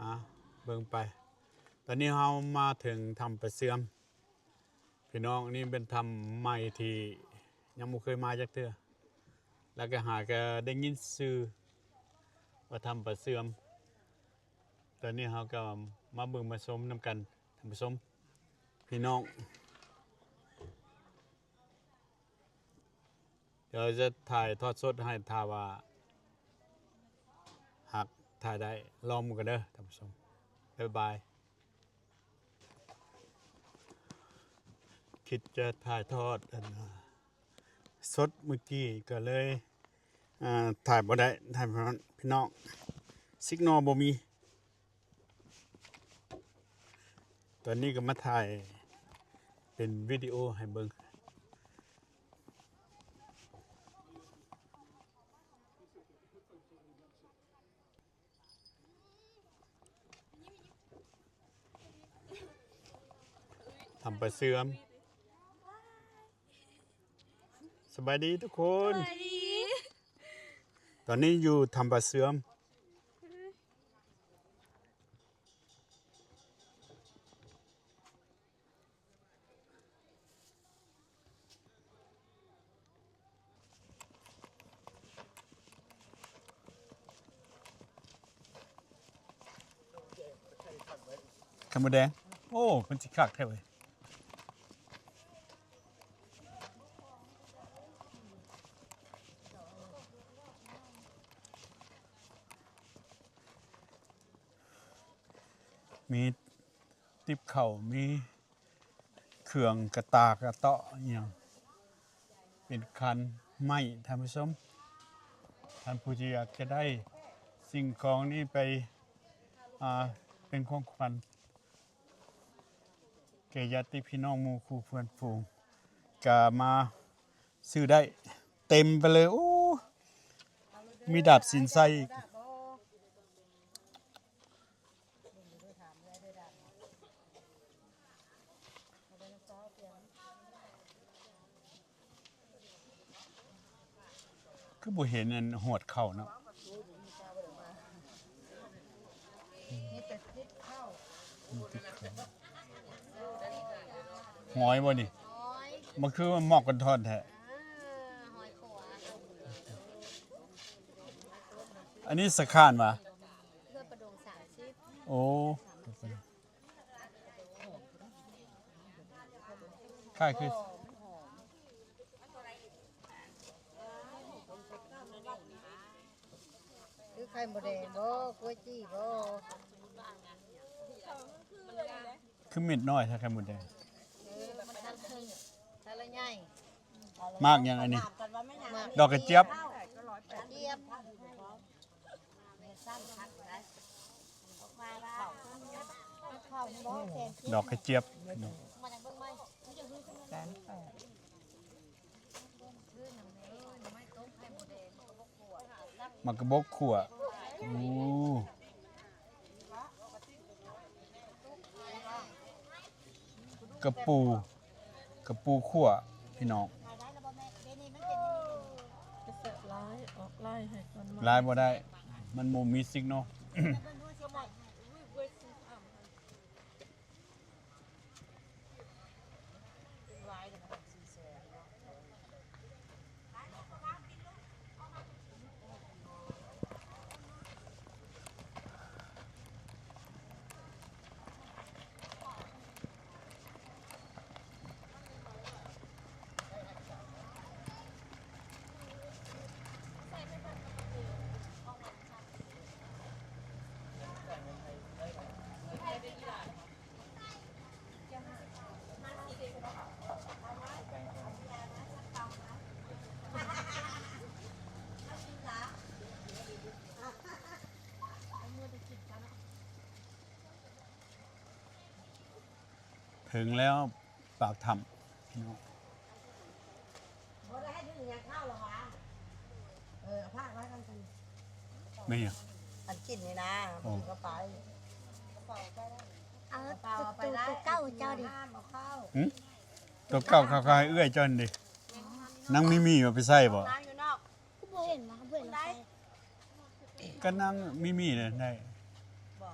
ອ່າ ເບິ່ງໄປ. ຕອນນີ້ເຮົາມາເຖິງຖ້ຳປາເຊື່ອມ ພີ່ນ້ອງ. ນີ້ເປັນຖ້ຳໃໝ່ທີ່ຍັງບໍ່ເຄີຍມາຈັກເທື່ອ ແລ້ວກໍຫາກໍໄດ້ຍິນຊື່ວ່າຖ້ຳປາເຊື່ອມ. ຕອນນີ້ເຮົາກໍມາເບິ່ງມາຊົມນຳກັນ ທ່ານຜູ້ຊົມ ພີ່ນ້ອງ. ດຽວຈະຖ່າຍທອດສົດໃຫ້ ຖ້າວ່າຫາກຖ່າຍໄດ້ ລອງເບິ່ງກັນເດີທ່ານຜູ້ຊົມ. ບາຍບາຍ. ຄິດຈະຖ່າຍທອດອັນ ສົດມື້ກີ້ກໍເລີຍ ອ່າ ຖ່າຍບໍ່ໄດ້ ທ່ານພີ່ນ້ອງ ຊິກນໍບໍ່ມີ. ຕອນນີ້ກໍມາຖ່າຍເປັນວິດີໂອໃຫ້ເບິ່ງ. ຖ້ຳປາເຊື່ອມ. ສະບາຍດີທຸກຄົນ. ສະບາຍດີ. ຕອນນີ້ຢູ່ຖ້ຳປາເຊື່ອມ. ໄຂ່ມົດແດງ. ໂອ້ ມັນຊິຄັກແທ້ເວີຍ. ມີຕິບເຂົ້າ ມີເຄື່ອງກະຕ່າກະເຕາະອີ່ຫຍັງ ເປັນຄານໄມ້. ທ່ານຜູ້ຊົມ ທ່ານຜູ້ທີ່ຢາກຈະໄດ້ສິ່ງຂອງນີ້ໄປ ອ່າ ເປັນຂອງຂວັນແກ່ຍາດຕິພີ່ນ້ອງ ໝູ່ຄູ່ເພື່ອນຝູງ ກະມາຊື້ໄດ້ເຕັມໄປເລີຍ. ໂອ້ ມີດາບສິນໄຊອີກ. ຄືບໍ່ເຫັນອັນຫວດເຂົ້າເນາະ. ຫອຍບໍ່ນີ້? ຫອຍ. ມັນຄືມັນໝອກກັນທ່ອນແທ້. ອ່າ ຫອຍຂົວ. ອັນນີ້ສະຂານຫວາ? ເພື່ອປະດົງສາມສິບ. ໂອ້ ຄ້າຍຄື ຄືໄຂ່ມົດແດງບໍ່? ກ້ວຍຈີ່ບໍ່? ຄືເມັດນ້ອຍແທ້ໄຂ່ມົດແດງ. ເອີ ມັນທັນເຄິ່ງ ທັນລະໃຫຍ່. ໝາກຫຍັງອັນນີ້? ໝາກ ດອກກະຈຽບ. ກະຈຽບ. ດອກກະຈຽບ. ໝາກກະບົກຂົ້ວ. ໂອ້ ກະປູ ກະປູຂົ້ວ ພີ່ນ້ອງ. ຫຼາຍ ອອກຫຼາຍໃຫ້ກ່ອນມາ. ຫຼາຍບໍ່ໄດ້ ມັນບໍ່ມີສິກນໍ. ເຖິງແລ້ວປາກຖ້ຳ ພີ່ນ້ອງ. ບໍ່ໄດ້ໃຫ້ດຶງຫຍັງເຂົ້າລະຫວາ? ເອີ ເອົາຜ້າໄວ້ນຳກັນ. ແມ່ນຫຍັງ? ອັນກິນນີ້ນະ ໂອ້ ມັນກໍໄປ. ເອົາ ກະເປົາໄປໄດ້ ໂຕເກົ່າເຈົ້າເດ້. ຫຶ? ໂຕເກົ່າເຂົາກໍໃຫ້ເອື້ອຍເຈົ້າຫັ້ນເດ້. ນາງມີມີວ່າໄປໃສ່ບໍ່? ຄືບໍ່ເຫັນວະ ບໍ່ເຫັນລາວໃສ່. ກໍນາງມີມີນະໄດ້. ບໍ່.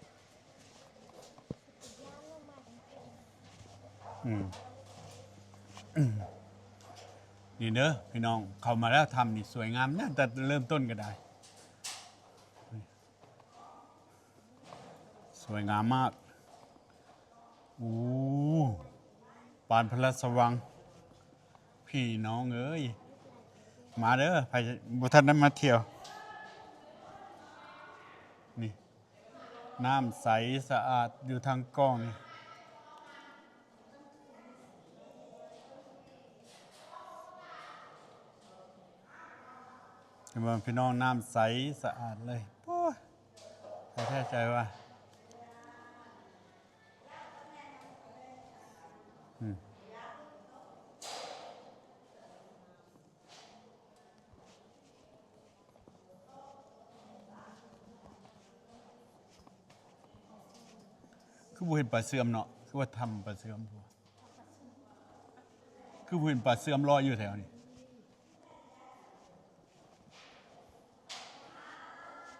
ອືມ ອືມ ນີ້ເດີພີ່ນ້ອງ ເຂົ້າມາແລ້ວ ຖ້ຳນີ້ສວຍງາມນະ ແຕ່ເລີ່ມຕົ້ນກໍໄດ້ ສວຍງາມມາກ. ໂອ້ ປານພະລາຊະວັງ ພີ່ນ້ອງເອີຍ ມາເດີ ໃຜບໍ່ທັນໄດ້ມາທ່ຽວ ນີ້ ນ້ຳໃສສະອາດຢູ່ທາງກ້ອງນີ້ ເຫັນບໍ່ພີ່ນ້ອງ ນ້ຳໃສສະອາດເລີຍ ໂອ້ຍ ໃສແທ້ໃສວ່າ ອືມ. ຄືບໍ່ເຫັນປາເຊື່ອມເນາະ ຄືວ່າຖ້ຳປາເຊື່ອມ ຄືບໍ່ເຫັນປາເຊື່ອມລອຍຢູ່ແຖວນີ້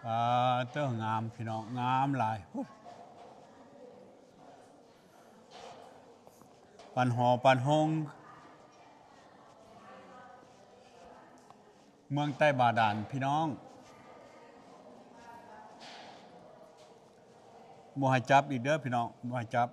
ປາເຕີ ງາມພີ່ນ້ອງ ງາມຫຼາຍ ປານຫໍປານໂຮງ ເມືອງໃຕ້ບາດານພີ່ນ້ອງ ບໍ່ໃຫ້ຈັບອີກເດີພີ່ນ້ອງ ບໍ່ໃຫ້ຈັບ.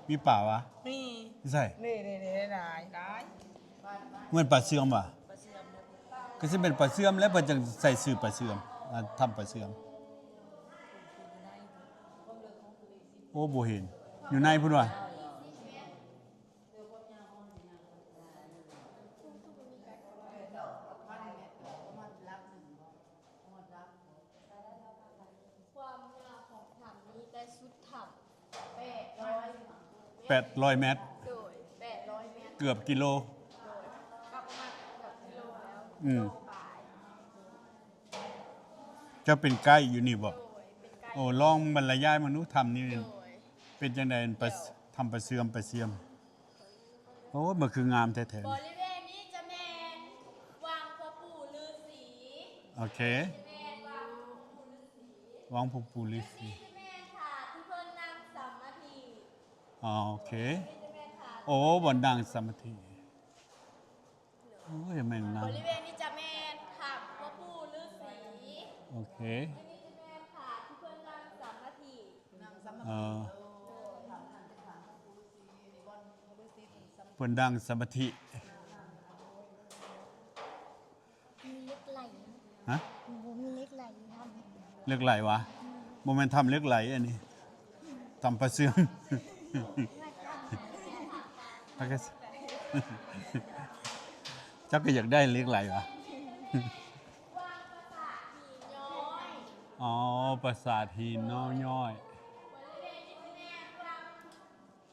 ມີປາຫວາ? ມີ ຢູ່ໃສ? ນີ້ໆໆ ຫຼາຍໆ ເໝືອນປາເຊື່ອມຫວາ? ປາເຊື່ອມ ກໍຊິແມ່ນປາເຊື່ອມແຫຼະ ເພິ່ນຈັ່ງໃສ່ຊື່ປາເຊື່ອມ ອ່າ ຖ້ຳປາເຊື່ອມ. ໂອ້ ບໍ່ເຫັນ ຢູ່ໃນພຸ້ນຫວາ? ຄວາມຍາວຂອງຖ້ຳນີ້ແຕ່ສຸດຖ້ຳ ແປດຮ້ອຍແມັດ ໂດຍ ແປດຮ້ອຍແມັດ ເກືອບກິໂລ ໂດຍ ກໍປະມານເກືອບກິໂລແລ້ວ ອືມ ໂລປາຍ. ເຈົ້າເປັນໄກຢູ່ນີ້ບໍ່? ໂດຍ ເປັນໄກ. ໂອ້ ລອງບັນລະຍາຍມາດູ ຖ້ຳນີ້ ໂດຍ ເປັນຈັ່ງໃດ? ປະ ຖ້ຳປາເຊື່ອມ ປາເຊື່ອມ. ໂອ້ຍ ມັນຄືງາມແທ້ໆ ບໍລິເວນນີ້ຈະແມ່ນວັງພໍ່ປູ່ລືສີ. ໂອເຄ ຈະແມ່ນວັງພໍ່ປູ່ລືສີ ວັງພໍ່ປູ່ລືສີ ຈຸດນີ້ຈະແມ່ນຖານທີ່ເພິ່ນນັ່ງສະມາທິ. ອໍ ໂອເຄ ຈຸດນີ້ຈະແມ່ນຖານ ໂອ້ ບ່ອນນັ່ງສະມາທິ. ໂອ້ຍ ແມ່ນນະ ບໍລິເວນນີ້ຈະແມ່ນຖ້ຳພໍ່ປູ່ລືສີ. ໂອເຄ ອັນນີ້ຈະແມ່ນຖານທີ່ເພິ່ນນັ່ງສະມາທິ. ນັ່ງສະມາທິ ເອີ ເພິ່ນນັ່ງສະມາທິ. ມີເຫຼັກໄຫຼ ຮະ? ບໍ່ມີເຫຼັກໄຫຼຢູ່ນຳ. ເຫຼັກໄຫຼຫວາ? ອືມ ບໍ່ແມ່ນຖ້ຳເຫຼັກໄຫຼອັນນີ້ ຖ້ຳປາເຊື່ອມ. ເຈົ້າກໍຢາກໄດ້ເຫຼັກໄຫຼຫວາ? ອໍ ປາສາດຫີນນ້ອຍ.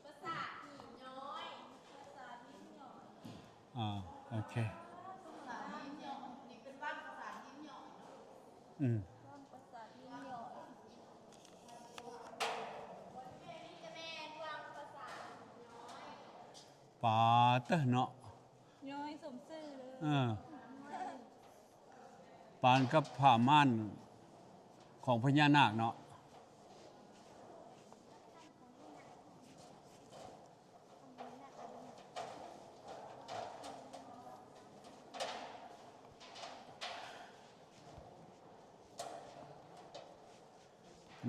ປາສາດຫີນນ້ອຍ ປາສາດຫີນນ້ອຍ ອ່າ ໂອເຄ ປາສາດຫີນນ້ອຍ ນີ້ເປັນວັງປາສາດຫີນນ້ອຍ ອືມ ວັງປາສາດຫີນນ້ອຍ ນີ້ຈະແມ່ນວັງປາສາດຫີນນ້ອຍ. ປາເຕີເນາະ ນ້ອຍສົມຊື່ເລີຍ ເອີ ປານກັບຜ້າມ່ານຂອງພະຍານາກເນາະ.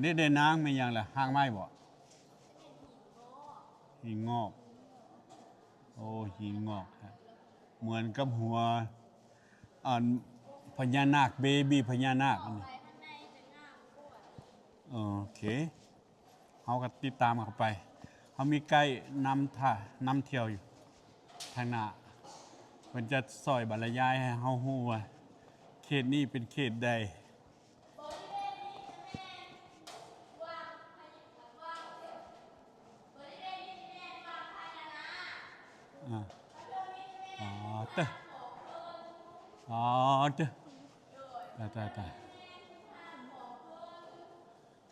ນີ້ເດ້ນາງ ແມ່ນຫຍັງລະ? ຮາກໄມ້ບໍ? ຫີນງອກ. ໂອ້ ຫີນງອກ ເໝືອນກັບຫົວ ອັນ ພະຍານາກ ເບບີພະຍານາກ. ໂອເຄ ເຮົາກໍຕິດຕາມເຂົ້າໄປ ເຮົາມີໄກນຳທ່າ ນຳທ່ຽວຢູ່ທາງໜ້າ ເພິ່ນຈະຊ່ອຍບັນລະຍາຍໃຫ້ເຮົາຮູ້ວ່າເຂດນີ້ເປັນເຂດໃດ. ບໍລິເວນນີ້ຈະແມ່ນວັງພະຍາ ວັງເທວ ເດີ ຕາຍ ຕາຍ ຕາຍ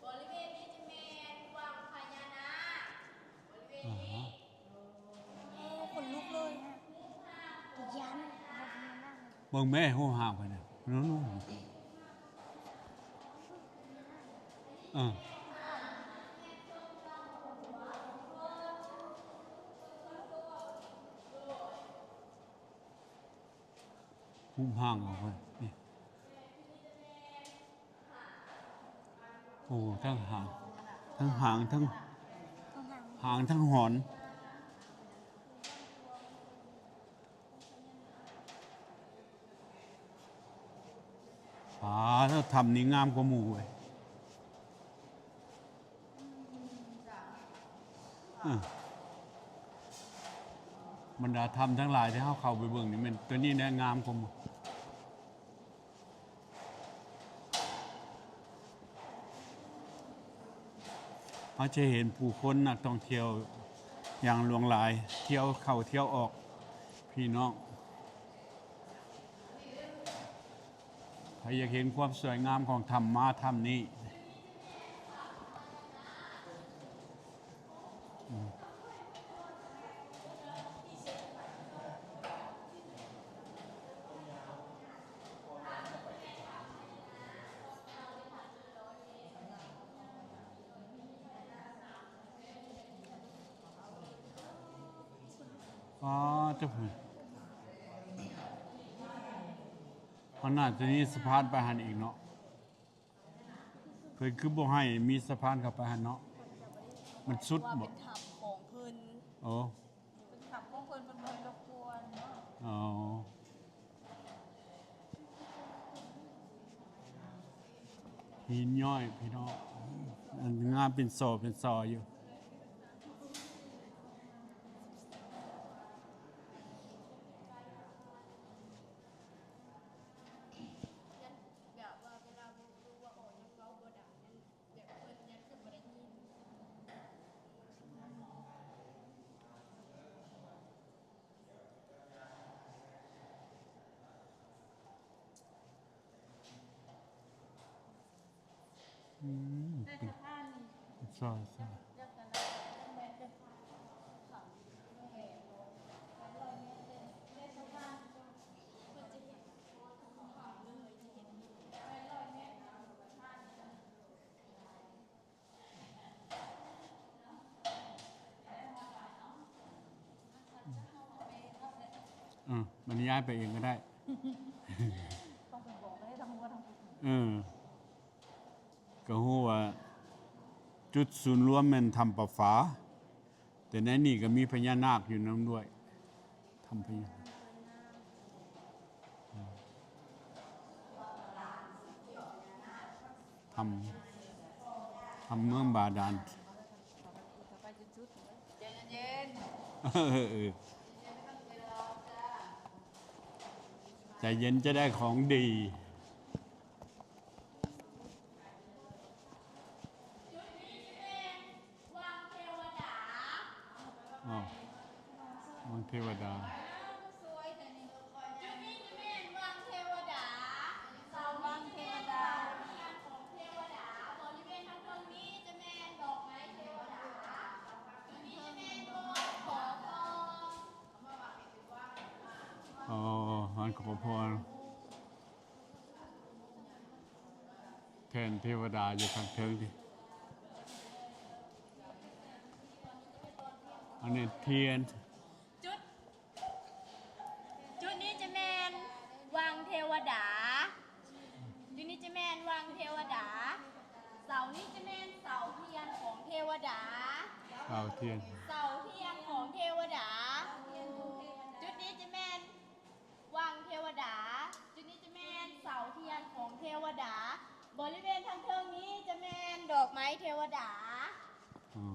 ບໍລິເວນນີ້ຈະແມ່ນວັງພະຍານາກ ບໍລິເວນນີ້ ອໍ ໂອ້ ຂົນລຸກເລີຍ ຢ້ານ ເບິ່ງແມ້ຮູບຮ່າງເພິ່ນນະ ເອີ ຮູບຮ່າງເອົາເວີ້ຍ ນີ້ ໂອ້ ທັງຫາງ ທັງຫາງ ທັງ ຫາງ ທັງຫອນ ປາດ ຖ້ຳນີ້ງາມກວ່າໝູ່ເວີ້ຍ. ເອີ ບັນດາຖ້ຳທັງຫຼາຍທີ່ເຮົາເຂົ້າໄປເບິ່ງນີ້ ແມ່ນໂຕນີ້ແຫຼະງາມກວ່າໝູ່. ເຮົາຈະເຫັນຜູ້ຄົນນັກທ່ອງທ່ຽວຢ່າງຫຼວງຫຼາຍ ທ່ຽວເຂົ້າທ່ຽວອອກ ພີ່ນ້ອງ. ໃຜຢາກເຫັນຄວາມສວຍງາມຂອງຖ້ຳ ມາຖ້ຳນີ້. ອໍ ເຈົ້າ ເພິ່ນ ເພິ່ນໜ້າຈະມີສະພານໄປຫັ້ນອີກເນາະ. ເພິ່ນຄືບໍ່ໃຫ້ມີສະພານເຂົ້າໄປຫັ້ນເນາະ? ມັນສຸດບໍ່? ເປັນຖ້ຳຂອງເພິ່ນ. ອໍ ເປັນຖ້ຳຂອງເພິ່ນ ເພິ່ນບໍ່ໃຫ້ລົບກວນເນາະ. ອໍ ຫີນຍ້ອຍພີ່ນ້ອງ ອັນງາມເປັນສໍ່ເປັນສໍ່ຢູ່. ແບບວ່າເວລາບໍ່ ບໍ່ອອກຫຍັງເວົ້າບໍ່ດັງ ແບບເພິ່ນຍັນເພິ່ນບໍ່ໄດ້ຍິນ. ອືມ ແຕ່ສະພານນີ້ ໃຊ່ ໃຊ່ ແລ້ວກໍລະແມ່ນເປັນ ເອີ ບັນຍາຍໄປເອງກໍໄດ້. ຕ້ອງໄປບອກໄດ້ທັງໝົດທັງ ເອີ ກໍຮູ້ວ່າຈຸດສູນລວມແມ່ນຖ້ຳປາຝາ ແຕ່ໃນນີ້ກໍມີພະຍານາກຢູ່ນຳດ້ວຍ. ຖ້ຳພະຍາ ອືມ ຖ້ຳ ຖ້ຳເມືອງບາດານ. ໃຈເຢັນໆ ໃຈເຢັນຈະໄດ້ຂອງດີ. ວັງເທວະດາ. ອ້າວ ວັງເທວະດາ. ຈຸດນີ້ຈະແມ່ນວັງເທວະດາ. ເສົານີ້ຈະແມ່ນເສົາທຽນຂອງເທວະດາ. ບໍລິເວນທາງເທິງນີ້ຈະແມ່ນດອກໄມ້ເທວະດາ. ຈຸດນີ້ຈະແມ່ນບ່ອນຂໍພອນ. ອໍ ຮ້ານຂໍພອນ. ແທ່ນເທວະດາຢູ່ຂ້າງເທິງນີ້ ອັນນີ້ທຽນ. ຈຸດ ຈຸດນີ້ຈະແມ່ນວັງເທວະດາ. ຈຸດນີ້ຈະແມ່ນວັງເທວະດາ. ເສົານີ້ຈະແມ່ນເສົາທຽນຂອງເທວະດາ. ເສົາທຽນ ເສົາທຽນຂອງເທວະດາ. ຈຸດນີ້ຈະແມ່ນ ວັງເທວະດາ. ຈຸດນີ້ຈະແມ່ນເສົາທຽນຂອງເທວະດາ. ບໍລິເວນທາງເທິງນີ້ຈະແມ່ນດອກໄມ້ເທວະດາ. ອໍ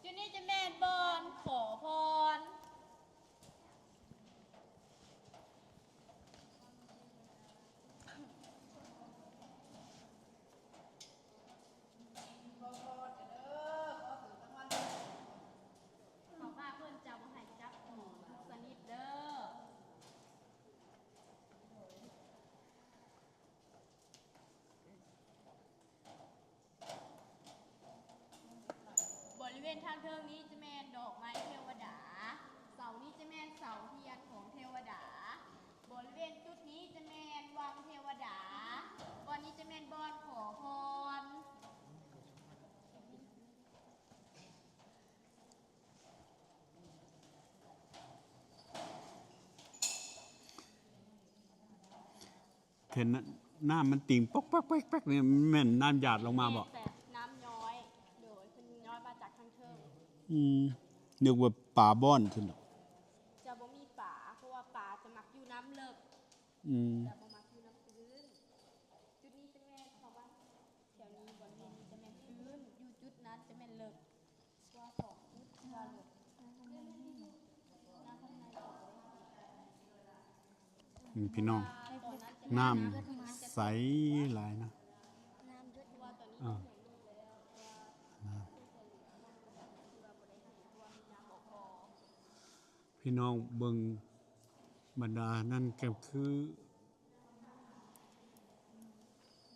ຈຸດນີ້ຈະແມ່ນບ່ອນຂໍພອນ. ເຂົາວ່າເພິ່ນຈະບໍ່ໃຫ້ຈັບຂອງທຸກຊະນິດເດີ້. ເຫັນນ- ນ້ຳມັນຕິ່ງປົກແປັກໆໆ ນີ້ ແມ່ນນ້ຳຢາດລົງມາບໍ່? ແມ່ນແບບນ້ຳຍ້ອຍ ໂດຍ ເພິ່ນຍ້ອຍມາຈາກທາງເທິງ. ອືມ ນຶກວ່າປາບ່ອນພຸ້ນດອກ. ຈະບໍ່ມີປາ ເພາະວ່າປາຈະມັກຢູ່ນ້ຳເລິກ. ອືມ ຈະບໍ່ມັກຢູ່ນ້ຳຕື້ນ. ຈຸດນີ້ຈະແມ່ນເຂົາວ່າ ແຖວນີ້ ບ່ອນນີ້ຈະແມ່ນຕື້ນ ຢູ່ຈຸດນັ້ນຈະແມ່ນເລິກ. ອືມ ພີ່ນ້ອງ ນ້ຳໃສຫຼາຍນະ. ເອີ ພີ່ນ້ອງເບິ່ງ ບັນດານັ້ນກໍຄື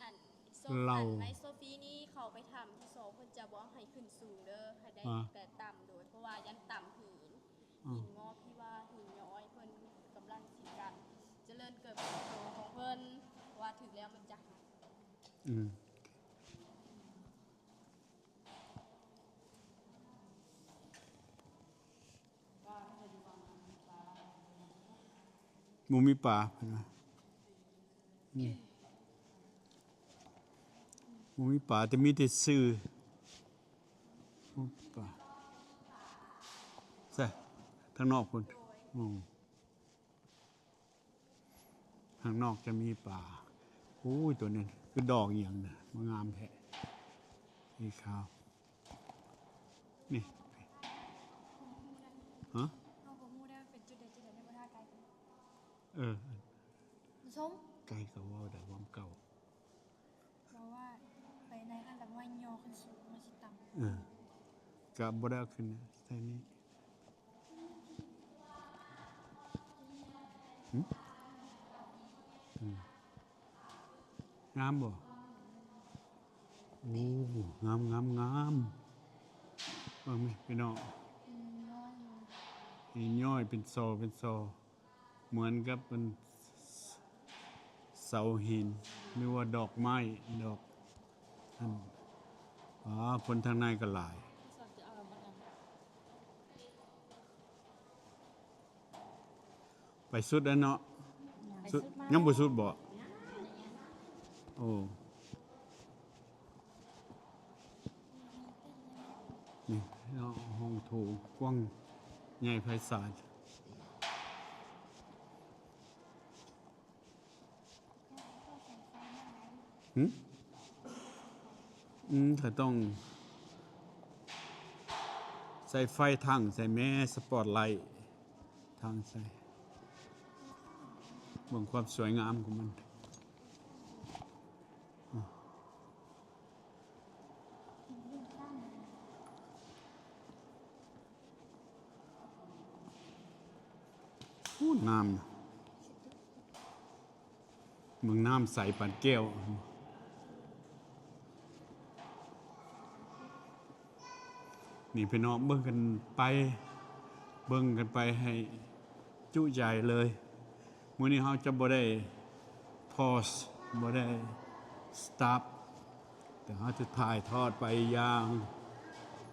ອັນ ເລົ່າ ອັນໄມ້ໂຊຟີນີ້ເຂົ້າໄປຖ້ຳທີ່ສອງ ເພິ່ນຈະບໍ່ໃຫ້ຂຶ້ນສູງເດີ ໃຫ້ໄດ້ ອາ ແຕ່ຕ່ຳໂດຍ ເພາະວ່າຢ້ານຕ່ຳຫີນ ອືມ ຫີນງອກທີ່ວ່າຫີນຍ້ອຍ ເພິ່ນກຳລັງຊິການຈະເລີນເຕີບໂຕຂອງເພິ່ນ ເພາະວ່າຖືກແລ້ວມັນຈະຫັກ. ອືມ ບໍ່ມີປາ ເພິ່ນວ່າ ອືມ ບໍ່ມີປາ ແຕ່ມີແຕ່ຊື່ ປາ ໃສ ທາງນອກພຸ້ນ. ອືມ ທາງນອກຈະມີປາ. ໂອ້ຍ ຕົວນີ້ຄືດອກອີ່ຫຍັງນະ ມາງາມແທ້ ສີຂາວ ນີ້ ຮະ? ເຮົາບໍ່ຮູ້ໄດ້ວ່າເປັນຈຸດໃດຈຸດໃດ ແຕ່ບໍ່ຖ້າໄກ ເອີ ມັນຊົມ ໄກກໍເວົ້າໄດ້ ຄວາມເກົ່າ. ເວົ້າວ່າໄປໃນອັນລະວ່າຍໍຂຶ້ນສູງ ມັນຊິຕ່ຳ. ເອີ ກະບໍ່ໄດ້ເອົາຂຶ້ນໃສ່ນີ້. ຫຶ? ອືມ ງາມບໍ່? ໂອ້ ງາມ ງາມ ງາມ. ເບິ່ງແມະ ພີ່ນ້ອງ ຫີນຍ້ອຍເປັນສໍ່ເປັນສໍ່. ເໝືອນກັບອັນ ເສົາຫີນ ຫຼືວ່າດອກໄມ້ ດອກ ອັນ ອໍ ຄົນທາງໃນກໍຫຼາຍ. ໄປສຸດແລ້ວເນາະ. ສຸດ ຍັງບໍ່ສຸດບໍ່? ໂອ້ ນີ້ເນາະ ຫ້ອງໂຖງກວ້າງໃຫຍ່ໄພສານ. ຫຶ? ອືມ ກໍຕ້ອງໃສ່ໄຟຖັງໃສ່ແມ້ ສະປອດໄລ ຖັງໃສ່ ເບິ່ງຄວາມສວຍງາມຂອງມັນ. ໂອ້ ງາມນະ ເບິ່ງນ້ຳໃສປານແກ້ວ. ນີ້ພີ່ນ້ອງ ເບິ່ງກັນໄປ ເບິ່ງກັນໄປໃຫ້ຈຸໃຈເລີຍ. ມື້ນີ້ເຮົາຈະບໍ່ໄດ້ພໍສ ບໍ່ໄດ້ສະຕັອບ ແຕ່ເຮົາຈະຖ່າຍທອດໄປຢ່າງ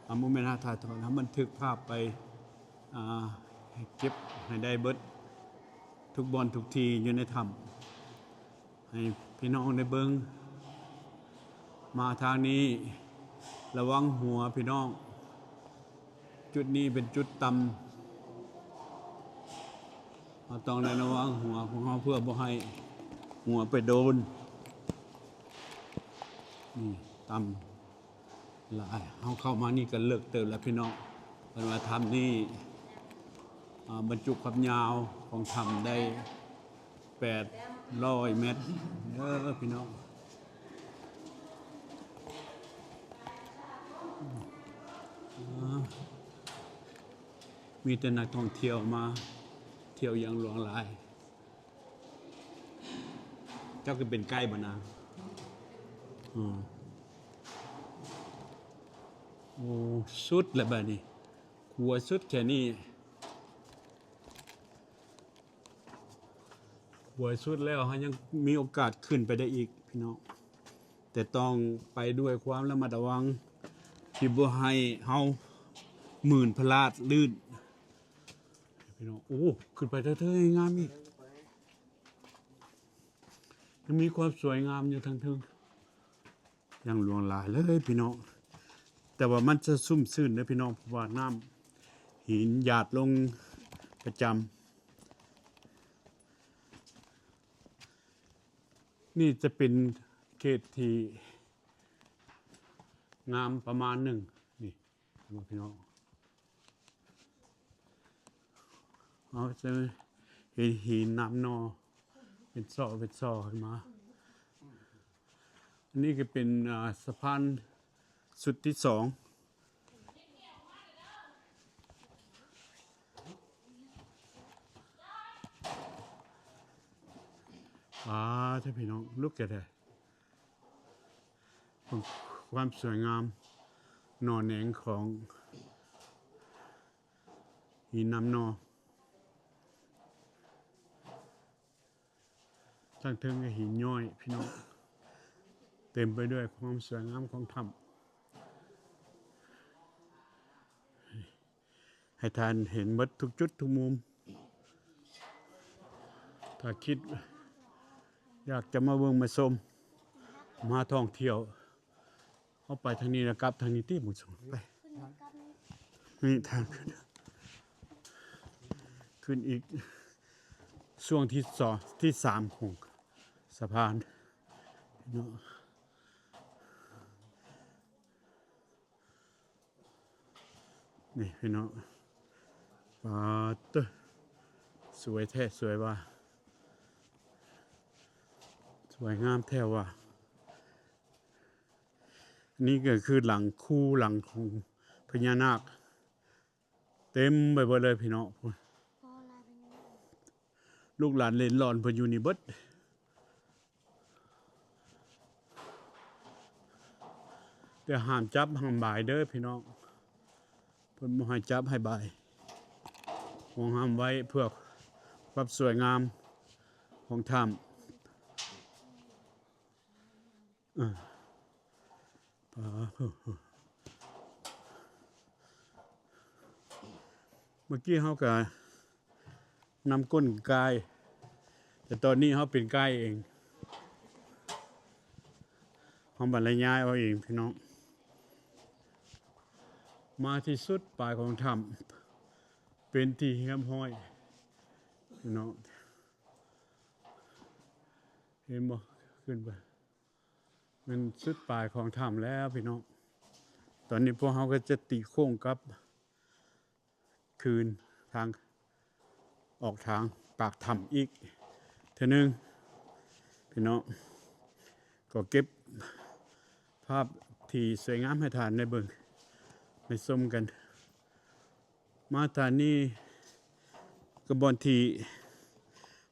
ອາ ບໍ່ແມ່ນເຮົາຖ່າຍທອດ ເຮົາບັນທຶກພາບໄປ ອາ ໃຫ້ເກັບໃຫ້ໄດ້ເບິດທຸກບ່ອນທຸກທີ່ຢູ່ໃນຖ້ຳ ໃຫ້ພີ່ນ້ອງໄດ້ເບິ່ງ. ມາທາງນີ້ລະວັງຫົວພີ່ນ້ອງ ຈຸດນີ້ເປັນຈຸດຕ່ຳ ເຮົາຕ້ອງໄດ້ລະວັງຫົວຂອງເຮົາ ເພື່ອບໍ່ໃຫ້ຫົວໄປໂດນ. ນີ້ຕ່ຳຫຼາຍ ເຮົາເຂົ້າມານີ້ກໍເລິກເຕີບແລ້ວພີ່ນ້ອງ. ເພິ່ນວ່າຖ້ຳນີ້ ອາ ບັນຈຸຄວາມຍາວຂອງຖ້ຳໄດ້ ແປດຮ້ອຍແມັດເດີພີ່ນ້ອງ. ມີແຕ່ນັກທ່ອງທ່ຽວມາທ່ຽວຢ່າງຫຼວງຫຼາຍ. ເຈົ້າກໍເປັນໄກບໍ່ນາງ? ອືມ ໂອ້ ສຸດແລ້ວບາດນີ້ ຂົວສຸດແຄ່ນີ້. ຂົວສຸດແລ້ວ ເຮົາຍັງມີໂອກາດຂຶ້ນໄປໄດ້ອີກພີ່ນ້ອງ ແຕ່ຕ້ອງໄປດ້ວຍຄວາມລະມັດລະວັງ ທີ່ບໍ່ໃຫ້ເຮົາມື່ນພະລາດລື່ນພີ່ນ້ອງ. ໂອ້ ຂຶ້ນໄປເທີໆ ງາມອີກ. ຍັງມີຄວາມສວຍງາມຢູ່ທາງເທິງ ຍັງຫຼວງຫຼາຍເລີຍພີ່ນ້ອງ. ແຕ່ວ່າມັນຈະຊຸ່ມຊື່ນເດີພີ່ນ້ອງ ເພາະວ່ານ້ຳຫີນຫຍາດລົງປະຈຳ. ນີ້ຈະເປັນເຂດທີ່ງາມປະມານໜຶ່ງ ນີ້ ເຫັນບໍ່ພີ່ນ້ອງ? ເຮົາຈະເຫັນຫີນນຳໜໍ່ເປັນຊອກເປັນຊອກຂຶ້ນມາ. ອັນນີ້ກໍເປັນ ອ່າ ສະພານຊຸດທີສອງ. ປາດເດີພີ່ນ້ອງ look at that. ເບິ່ງຄວາມສວຍງາມໜໍ່ແໜງຂອງຫີນນຳໜໍ່. ທາງເທິງກໍຫີນຍ້ອຍພີ່ນ້ອງ ເຕັມໄປດ້ວຍຄວາມສວຍງາມຂອງຖ້ຳ. ໃຫ້ທ່ານເຫັນເບິດທຸກຈຸດທຸກມຸມ. ຖ້າຄິດຢາກຈະມາເບິ່ງມາຊົມ ມາທ່ອງທ່ຽວ ເຮົາໄປທາງນີ້ແລ້ວກັບທາງນີ້ຕິ ໝູ່ຊົງ ໄປ. ນີ້ທາງຂຶ້ນ ຂຶ້ນອີກ ຊ່ວງທີສອງ ທີສາມຂອງສະພານເນາະ. ນີ້ພີ່ນ້ອງ ປາດເຕີ ສວຍແທ້ສວຍວ່າ ສວຍງາມແທ້ວ່າ. ນີ້ກໍຄືຫຼັງ ຄູຫຼັງຂອງພະຍານາກ ເຕັມໄປເບິດເລີຍພີ່ນ້ອງ. ລູກຫຼານເຫຼັ້ນຫຼອນເພິ່ນຢູ່ນີ້ເບິດ. ແຕ່ຫ້າມຈັບຫ້າມບາຍເດີພີ່ນ້ອງ ເພິ່ນບໍ່ໃຫ້ຈັບໃຫ້ບາຍ ຫວງຫ້າມໄວ້ເພື່ອຄວາມສວຍງາມຂອງຖ້ຳ. ເອີ ປາດ ເມື່ອກີ້ເຮົາກະນຳກົ້ນກາຍ ແຕ່ຕອນນີ້ເຮົາເປັນກາຍເອງ ເຮົາບັນລະຍາຍເອົາເອງພີ່ນ້ອງ. ມາທີ່ສຸດປາຍຂອງຖ້ຳ ເປັນທີ່ຮຽບຮ້ອຍພີ່ນ້ອງ ເຫັນບໍ່? ຂຶ້ນໄປ ແມ່ນສຸດປາຍຂອງຖ້ຳແລ້ວພີ່ນ້ອງ. ຕອນນີ້ພວກເຮົາກໍຈະຕີໂຄ້ງກັບຄືນທາງ ອອກທາງປາກຖ້ຳອີກເທື່ອໜຶ່ງພີ່ນ້ອງ. ກໍເກັບພາບທີ່ສວຍງາມໃຫ້ທ່ານໄດ້ເບິ່ງໄດ້ຊົມກັນ. ມາທ່ານນີ້ກໍບ່ອນທີ່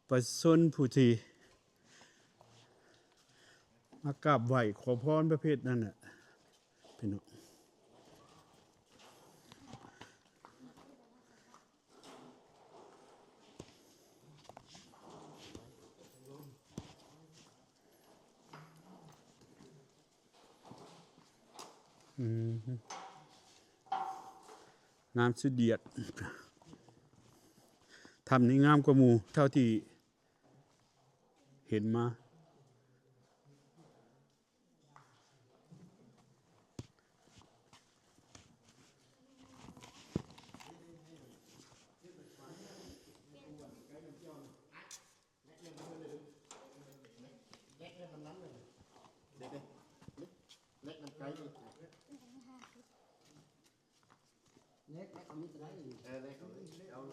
ປະຊາຊົນຜູ້ທີ່ ມາກາບໄຫວ້ຂໍພອນປະເພດນັ້ນແຫຼະພີ່ນ້ອງ. ອືມ ງາມສຸດດຽດ. ຖ້ຳນີ້ງາມກວ່າໝູ່ເທົ່າທີ່ ເຫັນມາ. ເລັກນຳໄກນີ້ ເອີ ເລັກເອົາ ເອົາ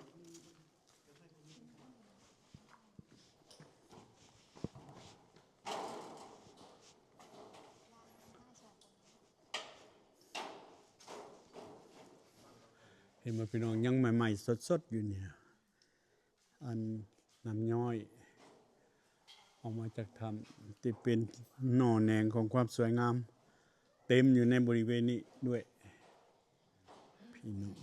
ເຫັນບໍ່ພີ່ນ້ອງ ຍັງໃໝ່ໆສົດໆຢູ່ນີ້. ອັນນ້ຳຍ້ອຍອອກມາຈາກຖ້ຳ ທີ່ເປັນໜໍ່ແໜງຂອງຄວາມສວຍງາມ ເຕັມຢູ່ໃນບໍລິເວນນີ້ດ້ວຍພີ່ນ້ອງ.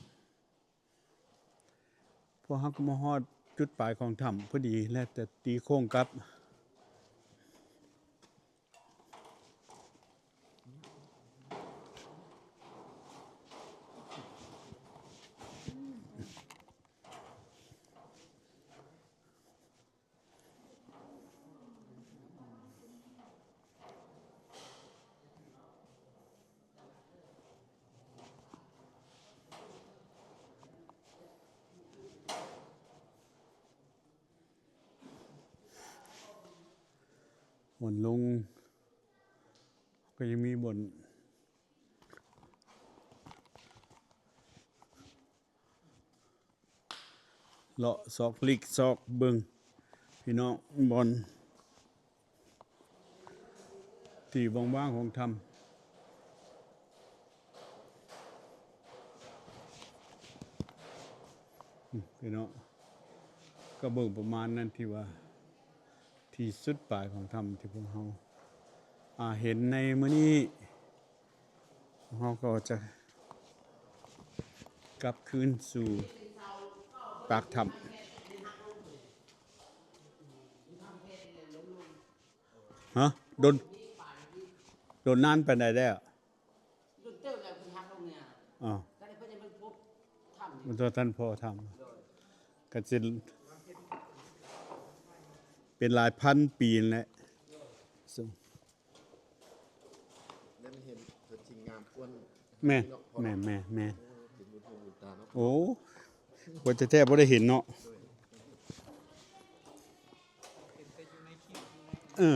ພວກເຮົາກໍມາຮອດຈຸດປາຍຂອງຖ້ຳພໍດີ ແລ້ວແຕ່ຕີໂຄ້ງກັບ. ເ ບ່ອນລົງ ກໍຍັງມີບ່ອນ ເລາະຊອກຫຼີກຊອກເບິ່ງ ພີ່ນ້ອງ, ບ່ອນທີ່ວ່າງໆຂອງຖ້ຳ. ອືມ ພີ່ນ້ອງ ກໍເບິ່ງປະມານນັ້ນ ທີ່ວ່າທີ່ສຸດປາຍຂອງຖ້ຳທີ່ພວກເຮົາ ອາ ເຫັນໃນມື້ນີ້. ເຮົາກໍຈະກັບຄືນສູ່ປາກຖ້ຳ. ຮະ? ດົນ ດົນນານປານໃດແລ້ວ? ດົນເຕີບແລ້ວເພິ່ນຫັກລົງນີ້. ອໍ ກໍໄດ້ເພິ່ນຍັງບໍ່ພົບຖ້ຳນີ້ ມັນບໍ່ທັນພໍຖ້ຳ ໂດຍ ກໍຊິເປັນຫຼາຍພັນປີນັ້ນແຫຼະ. ໂດຍ ແລ້ວມັນເຫັນຕົວຈິງງາມກວ່າ ແມ່ນ ເນາະ ແມ່ນໆໆ ໂອ້ ເປັນບຸນຫູບຸນຕາເນາະ. ໂອ້ ຂ້ອຍແທ້ໆບໍ່ໄດ້ເຫັນເນາະ. ເອີ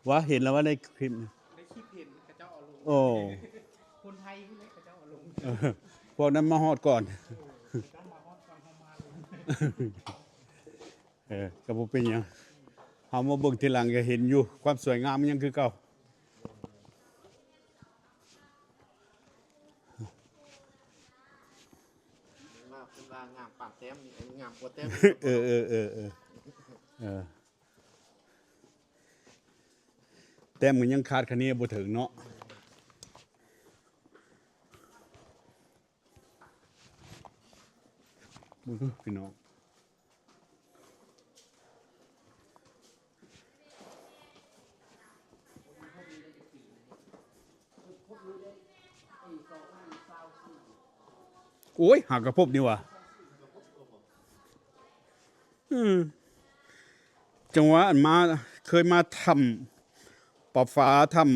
ວ່າເຫັນແລ້ວວ່າໃນຄລິບ ໃນຄລິບເຫັນເຂົາເຈົ້າເອົາລົງ. ໂອ້ ຄົນໄທພຸ້ນແຫຼະເຂົາເຈົ້າເອົາລົງ. ເອີ ພວກນັ້ນມາຮອດກ່ອນ ເອີ ເຂົາເຈົ້າມາຮອດກ່ອນເຮົາມາເລີຍ. ເອີ ກໍບໍ່ເປັນຫຍັງ ເຮົາມາເບິ່ງທີຫຼັງກໍເຫັນຢູ່ ຄວາມສວຍງາມມັນຍັງຄືເກົ່າ. ເພິ່ນວ່າ ເພິ່ນວ່າງາມປານແຕ້ມນີ້ ງາມກວ່າແຕ້ມ. ເອີໆໆໆ ເອີ ແຕ້ມມັນຍັງຄາດຄະເນບໍ່ເຖິງເນາະ. ເບິ່ງເດີພີ່ນ້ອງ ໂອ້ຍ ຫາກະພົບນີ້ຫວາ. ອືມ ຈັ່ງວ່າ ອັນມາ ເຄີຍມາຖ້ຳປາຟ້າ ຖ້ຳ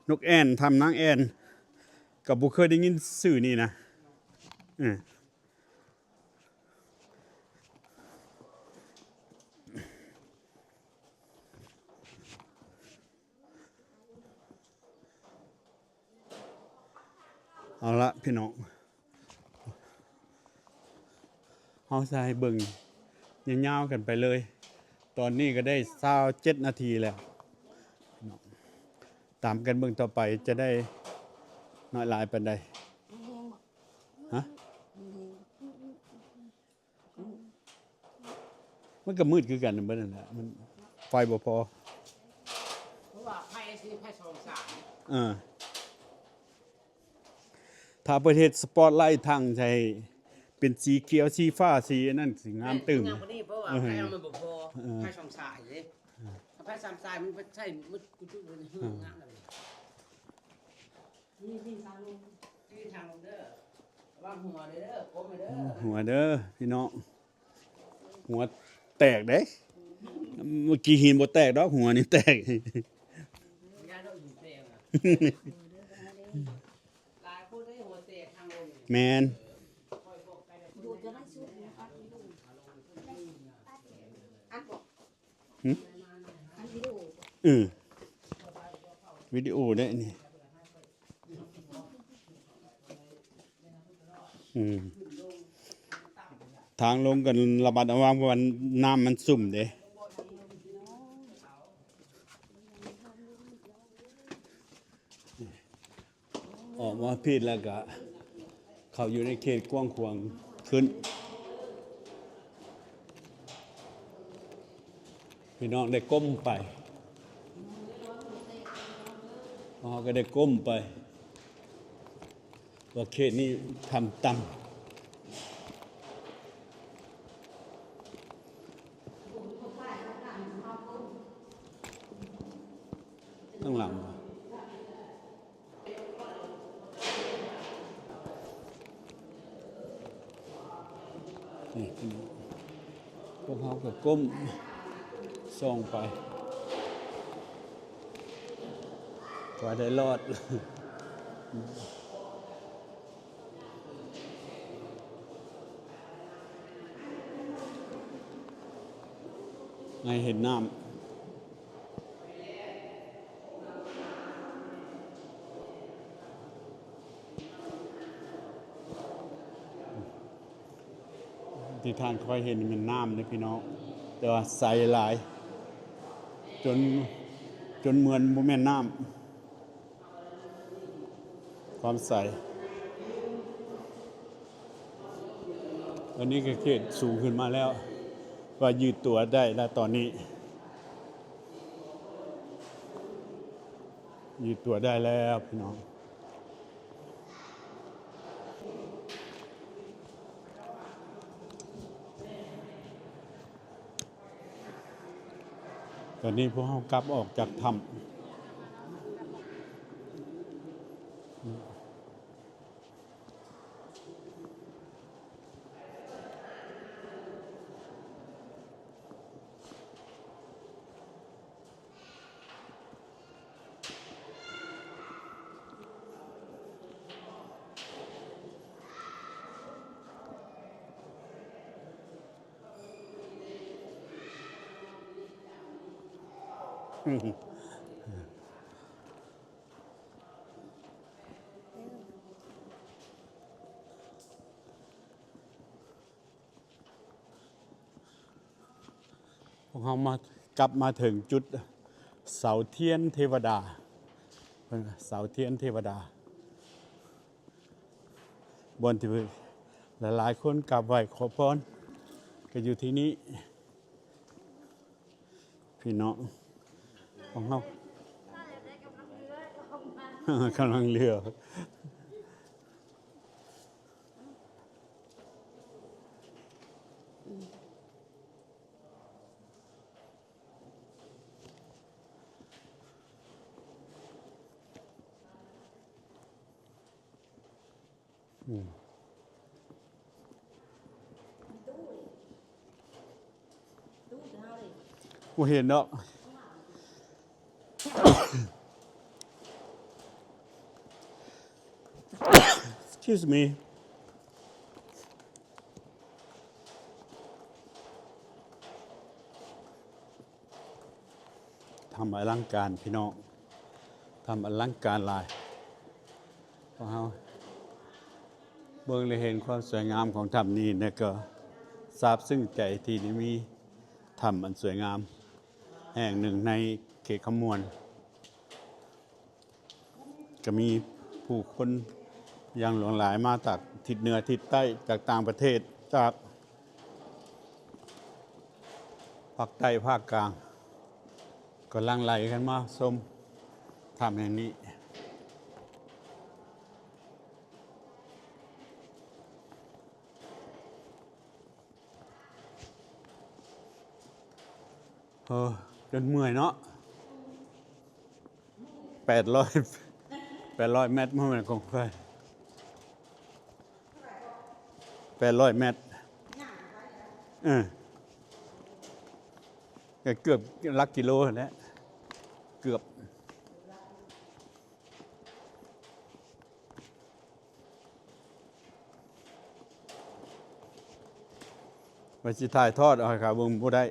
ນົກແອ່ນ ຖ້ຳນາງແອ່ນ ກໍບໍ່ເຄີຍໄດ້ຍິນຊື່ນີ້ນະ. ເອີ ເອົາລະພີ່ນ້ອງ ເຮົາຈະໃຫ້ເບິ່ງຍາວໆກັນໄປເລີຍ. ຕອນນີ້ກໍໄດ້ຊາວເຈັດນາທີແລ້ວ ຕາມກັນເບິ່ງຕໍ່ໄປ ຈະໄດ້ນ້ອຍຫຼາຍປານໃດ. ຮະ? ມັນກໍມືດຄືກັນເບິດນັ້ນແຫຼະ ມັນໄຟບໍ່ພໍ. ເພາະວ່າໄຟຊິໄຟສອງສາຍ. ເອີ ຖ້າເພິ່ນເຮັດສະປອດໄລທັງໃສ່ເປັນສີຂຽວ ສີຟ້າ ສີອັນນັ້ນ ຊິງາມຕື່ມ. ແມ່ນ ງາມກວ່ານີ້ ເພາະວ່າ ເອີ ໄຟເຮົາມັນບໍ່ພໍ. ເອີ ໄຟສອງສາຍເດ້. ເອີ ຖ້າໄຟສາມສາຍ ມັນໄປໃຊ້ໝົດກຸຕຸເລີຍ. ເອີ ງາມແລ້ວ. ນີ້ ນີ້ທາງລົງ ນີ້ທາງລົງເດີ ລະວັງຫົວເດີ ກົ້ມເດີ ຫົວເດີພີ່ນ້ອງ ຫົວແຕກເດ້. ເມື່ອກີ້ຫີນບໍ່ແຕກດອກ ຫົວນີ້ແຕກ. ຢ້ານເຮົາຫີນແຕກນະ ຫຼາຍຄົນເດ້ຫົວແຕກທາງລົງ. ແມ່ນ ຫຶ? ອັນວິດີໂອ ເອີ ວິດີໂອເດ້ນີ້. ອືມ ທາງລົງກໍລະມັດລະວັງ ເພາະວ່ານ້ຳມັນຊຸ່ມເດ້. ອອກມາພີ້ແລ້ວກະເຂົ້າຢູ່ໃນເຂດກວ້າງຂວາງຂຶ້ນ. ພີ່ນ້ອງໄດ້ກົ້ມໄປ ເຮົາກໍໄດ້ກົ້ມໄປ ວ່າເຂດນີ້ທຳຕ່ຳ. ຂ້າງຫຼັງ ນີ້ ພວກເຮົາກໍກົ້ມສ່ອງໄປ ວ່າໄດ້ລອດ. ໃຫ້ເຫັນນ້ຳ ທີ່ທ່ານຄ່ອຍເຫັນແມ່ນນ້ຳເດ້ພີ່ນ້ອງ, ແຕ່ວ່າໃສຫຼາຍ ຈົນ ຈົນເໝືອນບໍ່ແມ່ນນ້ຳ. ຄວາມໃສ. ອັນນີ້ກໍເຂດສູງຂຶ້ນມາແລ້ວ, ວ່າຢືດຕົວໄດ້ແລ້ວຕອນນີ້, ຢືດຕົວໄດ້ແລ້ວພີ່ນ້ອງ. ຕອນນີ້ພວກເຮົາກັບອອກຈາກຖ້ຳ. ພວກເຮົາມາ ກັບມາເຖິງຈຸດເສົາທຽນເທວະດາ, ເພິ່ນວ່າເສົາທຽນເທວະດາ, ບ່ອນທີ່ຫຼາຍໆຄົນກາບໄຫວ້ຂໍພອນ ກໍຢູ່ທີ່ນີ້. ພີ່ນ້ອງຂອງເຮົາ ກຳລັງເລືອກ. ອືມ ບໍ່ເຫັນດອກ. Excuse me. ຖ້ຳອະລັງການພີ່ນ້ອງ, ຖ້ຳອະລັງການຫຼາຍ. ພວກເຮົາເບິ່ງແລະເຫັນຄວາມສວຍງາມຂອງຖ້ຳນີ້ ແລະກໍຊາບຊຶ້ງໃຈທີ່ໄດ້ມີຖ້ຳອັນສວຍງາມແຫ່ງໜຶ່ງໃນເຂດຄຳມ່ວນ. ກໍມີຜູ້ຄົນຢ່າງຫຼວງຫຼາຍມາຈາກທິດເໜືອທິດໃຕ້, ຈາກຕ່າງປະເທດ, ຈາກພາກໃຕ້ພາກກາງ ກໍຫຼັ່ງໄຫຼກັນມາຊົມຖ້ຳແຫ່ງນີ້. ເອີ ຈົນເມື່ອຍເນາະ. ແປດຮ້ອຍ ແປດຮ້ອຍແມັດ ບໍ່ແມ່ນຂອງຂ້ອຍ ແປດຮ້ອຍແມັດ. ເອີ ກໍເກືອບຫຼັກກິໂລຫັ້ນແຫຼະ ເກືອບ. ວ່າຊິຖ່າຍທອດເອົາໃຫ້ເຂົາເບິ່ງບໍ່ໄດ້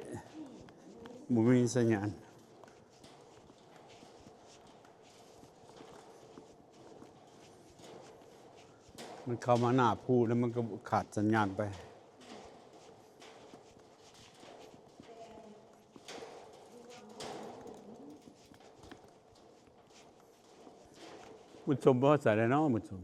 ບໍ່ມີສັນຍານ. ມັນເຂົ້າມາໜ້າພູແລ້ວມັນກໍຂາດສັນຍານໄປ. ບຸນຊົມບໍ່ໃສ່ແລ້ວເນາະ ບຸນຊົມ.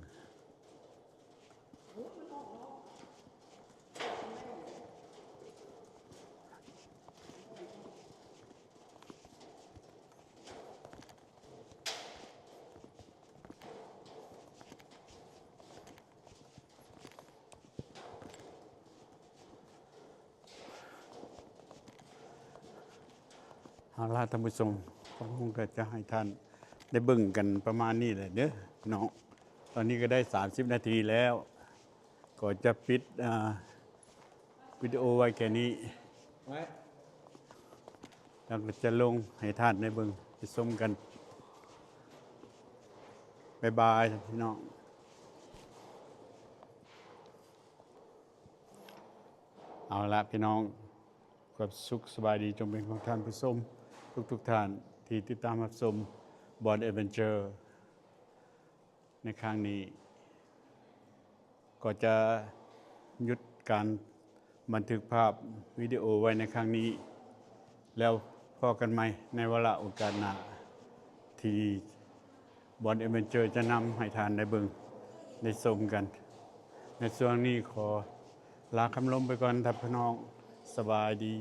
ເອົາລະທ່ານຜູ້ຊົມ, ກໍຄົງຈະໃຫ້ທ່ານໄດ້ເບິ່ງກັນປະມານນີ້ແຫຼະເດີເນາະ. ຕອນນີ້ກໍໄດ້ສາມສິບນາທີແລ້ວ, ກໍຈະປິດ ເອີ ວິດີໂອໄວ້ແຄ່ນີ້ ແລ້ວກໍຈະລົງໃຫ້ທ່ານໄດ້ເບິ່ງໄດ້ຊົມກັນ. ບາຍບາຍພີ່ນ້ອງ. ເອົາລະພີ່ນ້ອງ, ຄວາມສຸກສະບາຍດີຈົ່ງເປັນຂອງທ່ານຜູ້ຊົມທຸກໆທ່ານທີ່ຕິດຕາມຮັບຊົມ Born Adventure ໃນຄັ້ງນີ້. ກໍຈະຢຸດການ ບັນທຶກພາບວິດີໂອໄວ້ໃນຄັ້ງນີ້ ແລ້ວພໍ້ກັນໃໝ່ໃນວາລະໂອກາດໜ້າ ທີ່ບອນແອດເວັນເຈີຈະນຳໃຫ້ທ່ານໄດ້ເບິ່ງໄດ້ຊົມກັນ. ໃນຊ່ວງນີ້ຂໍລາຄຳລົມໄປກ່ອນທ່ານພີ່ນ້ອງ. ສະບາຍດີ.